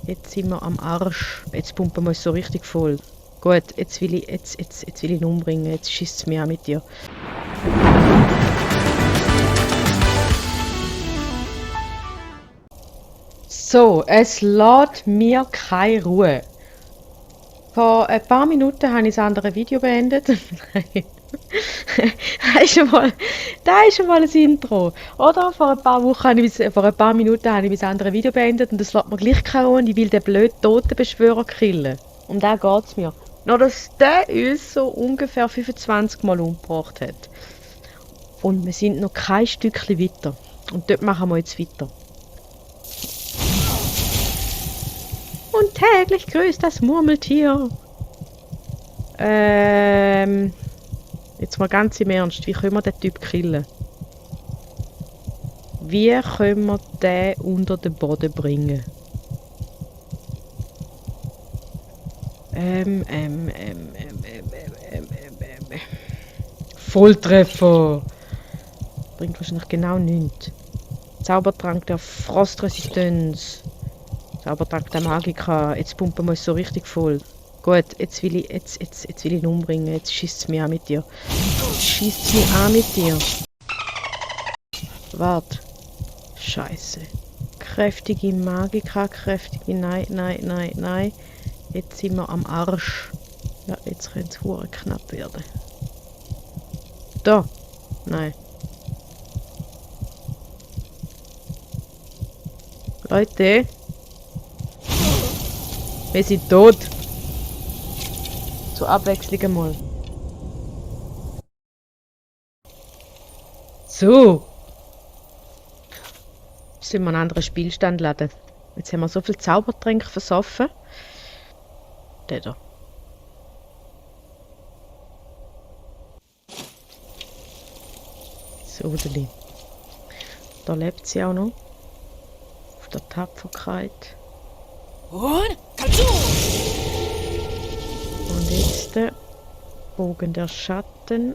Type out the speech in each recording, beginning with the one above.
Jetzt sind wir am Arsch. Jetzt pumpen wir uns so richtig voll. Gut, jetzt will ich ihn umbringen. Jetzt schießt es mich auch mit dir. So, es lässt mir keine Ruhe. Vor ein paar Minuten habe ich das andere Video beendet. Nein. Das ist schon mal ein Intro. Oder vor ein paar Minuten habe ich mein anderes Video beendet und das lässt mir gleich keine Ruhe und ich will den blöden Totenbeschwörer killen. Um den geht es mir. Nur dass der uns so ungefähr 25 Mal umgebracht hat. Und wir sind noch kein Stückchen weiter. Und dort machen wir jetzt weiter. Und täglich grüßt das Murmeltier. Jetzt mal ganz im Ernst, wie können wir den Typ killen? Wie können wir den unter den Boden bringen? Volltreffer! Bringt wahrscheinlich genau nichts. Zaubertrank der Frostresistenz. Zaubertrank der Magika. Jetzt pumpen wir uns so richtig voll. Gut, jetzt will ich ihn umbringen. Jetzt schießt es mich an mit dir. Schießt es mich an mit dir. Warte. Scheiße. Kräftige Magika, kräftige... Nein. Jetzt sind wir am Arsch. Ja, jetzt könnte es verdammt knapp werden. Da. Nein. Leute. Wir sind tot. Zur Abwechslung mal. So. Jetzt müssen wir einen anderen Spielstand laden. Jetzt haben wir so viel Zaubertränke versoffen. Der da. So, Udeli. Da lebt sie auch noch. Auf der Tapferkeit. Und jetzt der Bogen der Schatten.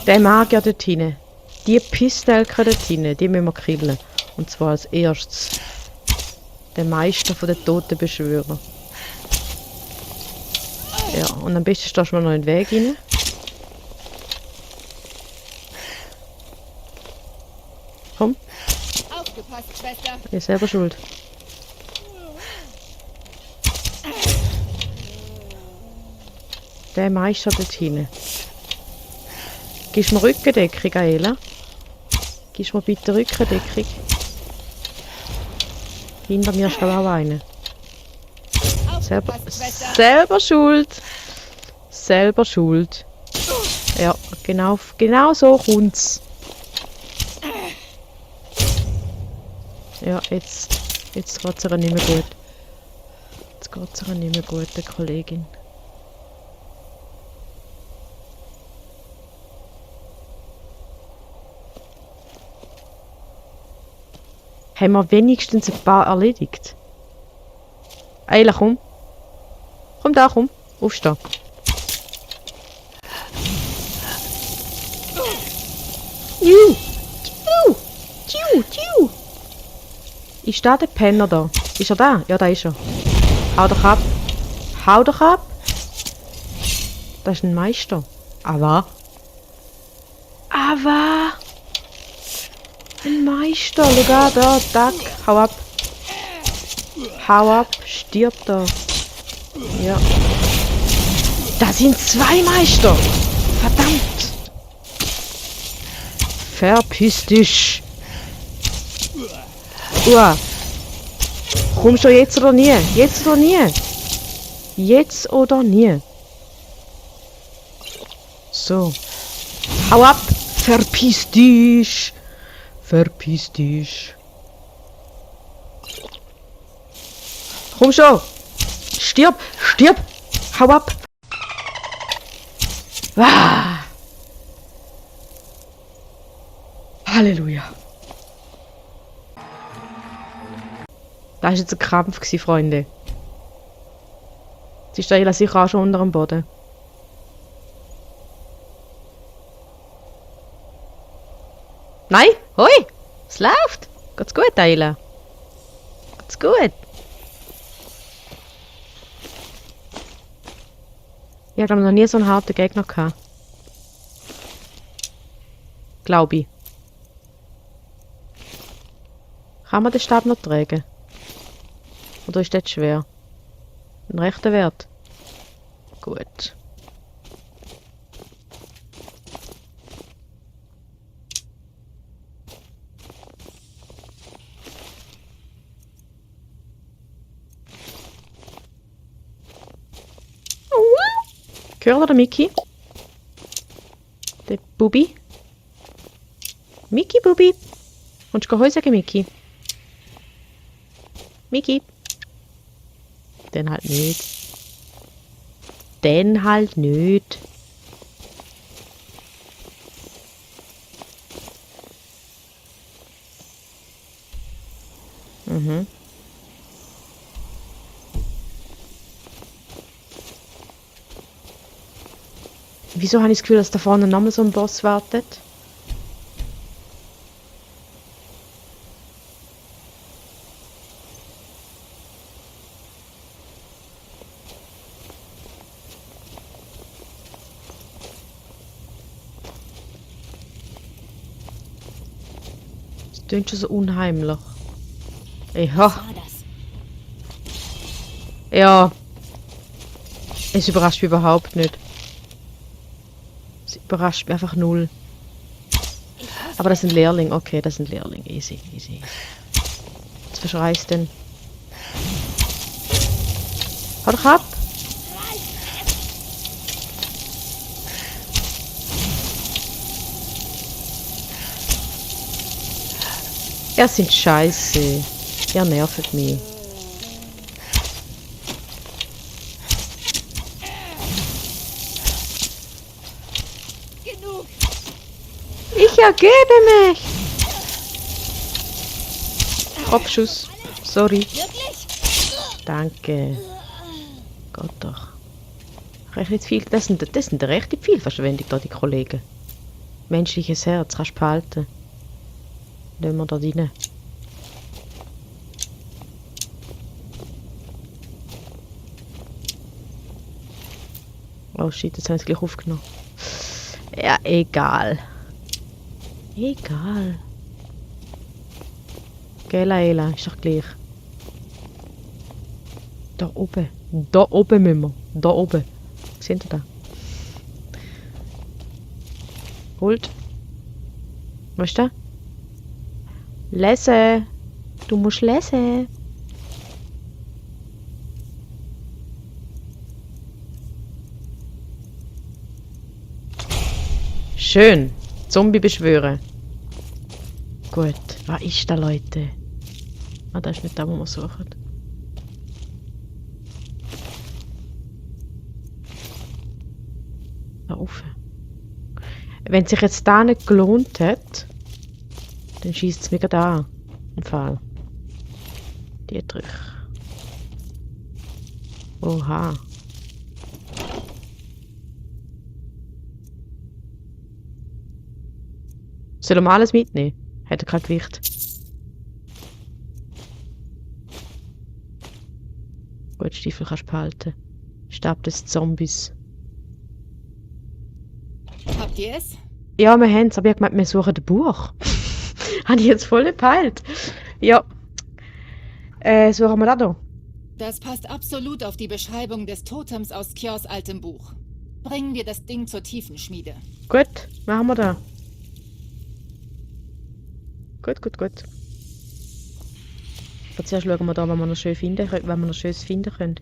Der Magier dort hinten. Die Pistelker dort hinten, die müssen wir killen. Und zwar als erstes. Der Meister von den Totenbeschwörer. Ja, und am besten stehst du mal noch in den Weg rein. Komm. Aufgepasst, Schwester. Ihr seid selber schuld. Der Meister dort hinten. Gibst du mir Rückendeckung, Aela? Gibst du mir bitte Rückendeckung? Hinter mir steht auch einer. Selber schuld. Selber schuld. Ja, genau so kommt's. Ja, jetzt geht's ihr nicht mehr gut. Jetzt geht's ihr nicht mehr gut, der Kollegin. Haben wir wenigstens ein paar erledigt? Ayla, komm. Komm da, komm. Aufstehen. Tiu. Ist da der Penner da? Ist er da? Ja, da ist er. Hau doch ab. Hau doch ab. Das ist ein Meister. Aber. Ein Meister. Schau an, da. Tack. Hau ab. Hau ab. Stirb da. Ja. Da sind zwei Meister. Verdammt. Verpiss dich. Uah. Komm schon, jetzt oder nie. Jetzt oder nie. Jetzt oder nie. So. Hau ab. Verpiss dich. Verpiss dich. Komm schon. Stirb. Stirb. Hau ab. Ah. Halleluja. Das war jetzt ein Kampf, Freunde. Jetzt ist der Ayla sicher auch schon unter dem Boden. Nein! Hoi! Es läuft! Geht's gut, Ayla? Geht's gut? Ich habe noch nie so einen harten Gegner gehabt. Glaube ich. Kann man den Stab noch tragen? Oder ist das schwer? Ein rechter Wert? Gut. Hört ihr den Miki? Der Bubi? Miki, Bubi? Kommst du Heu sagen, Miki? Miki? Dann halt nicht. Dann halt nicht. Mhm. Wieso habe ich das Gefühl, dass da vorne nochmal so ein Boss wartet? Das klingt schon so unheimlich. Ja. Was war das? Ja. Es überrascht mich überhaupt nicht. Es überrascht mich einfach null. Aber das sind Lehrlinge. Okay, das sind Lehrlinge. Easy, easy. Jetzt verschreist denn. Hau doch ab! Ihr sind scheiße. Ihr nervt mich. Genug! Ich ergebe mich! Kopfschuss. Sorry. Wirklich? Danke. Gott doch. Recht nicht viel. Das sind recht viel Verschwendung da, die Kollegen. Menschliches Herz, kannst du behalten. Lassen wir da rein. Oh shit, jetzt haben sie es gleich aufgenommen. Ja, egal. Egal. Gell, Ela, ist doch gleich. Da oben. Da oben müssen wir. Da oben. Seht ihr da? Holt. Was ist da? Lesen. Du musst lesen. Schön. Zombie beschwören. Gut. Was ist da, Leute? Ah, das ist nicht da, wo wir suchen. Da oben. Wenn sich jetzt da nicht gelohnt hat, dann schießt es mir gerade an. Im Fall. Dietrich. Oha. Sollen wir alles mitnehmen? Hat er kein Gewicht. Gut, Stiefel kannst du behalten. Stab des Zombies. Habt ihr es? Ja, wir haben es, aber ich habe gemeint, wir suchen ein Buch. Habe ich jetzt voll gepeilt. Ja. Suchen wir das hier. Das passt absolut auf die Beschreibung des Totems aus Kios altem Buch. Bringen wir das Ding zur Tiefenschmiede. Gut, machen wir da. Gut, gut, gut. Aber zuerst schauen wir da, was wir noch schön finden können, wenn wir noch Schönes finden können.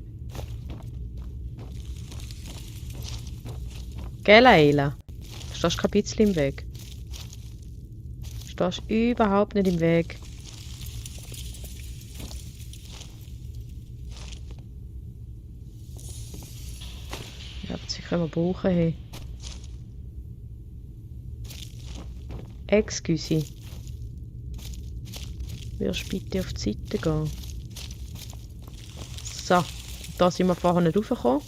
Gell, Ayla? Du stehst kein bisschen im Weg. Du stehst überhaupt nicht im Weg. Ja, das können wir brauchen. Hey. Excuse. Würdest du bitte auf die Seite gehen? So, da sind wir vorher nicht raufgekommen.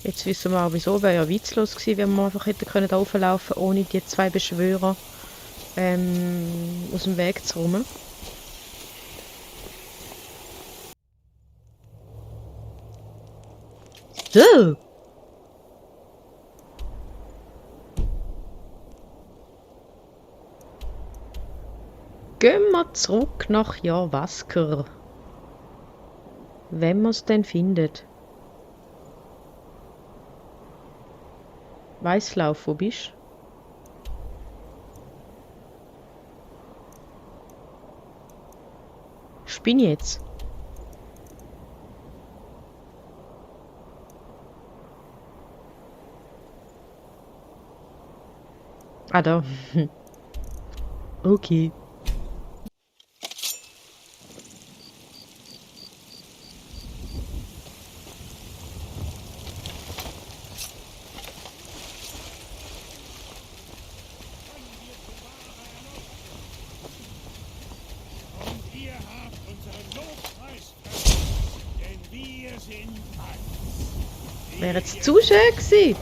Jetzt wissen wir auch wieso, wäre ja witzlos gewesen, wenn wir einfach hätten können auflaufen, ohne die zwei Beschwörer aus dem Weg zu räumen. So. Gehen wir zurück nach Jarvasker. Wenn man es denn findet. Weißlauf, wo bist du? Spinn jetzt. Ah, da. Okay. Und ihr habt unseren Lobpreis verdient, denn wir sind eins. Wäre jetzt zu schön gewesen.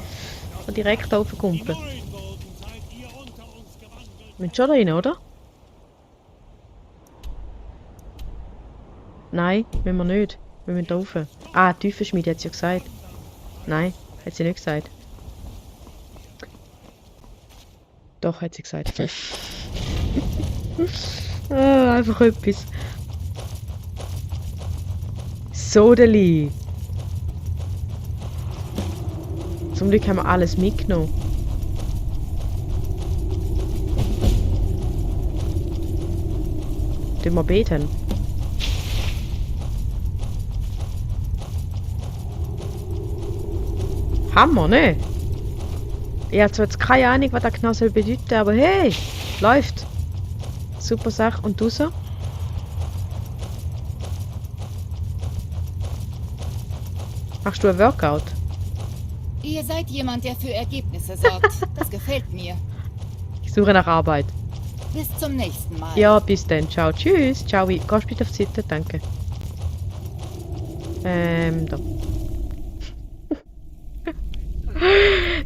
Und direkt Die aufkumpeln. neuen Boden seid ihr unter uns gewandelt. Müssen schon rein, oder? Nein, müssen wir nicht. Wir müssen da rauf. Ah, Tiefenschmiede hat sie ja gesagt. Nein, hat sie nicht gesagt. Doch, hat sie gesagt. Ah, einfach etwas. Sodeli. Zum Glück haben wir alles mitgenommen. Tun wir beten. Hammer, ne? Ich habe zwar jetzt keine Ahnung, was das genau soll bedeuten, aber hey, läuft. Super Sache. Und du so? Machst du ein Workout? Ihr seid jemand, der für Ergebnisse sorgt. Das gefällt mir. Ich suche nach Arbeit. Bis zum nächsten Mal. Ja, bis dann. Ciao. Tschüss. Ciao. Gehst du bitte auf die Seite? Danke. Da.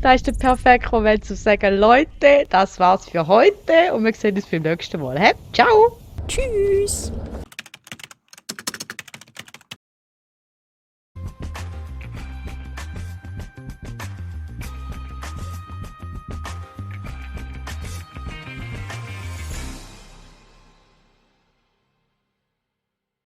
Da ist der perfekte Moment zu sagen, Leute, das war's für heute und wir sehen uns beim nächsten Mal. Ciao! Tschüss!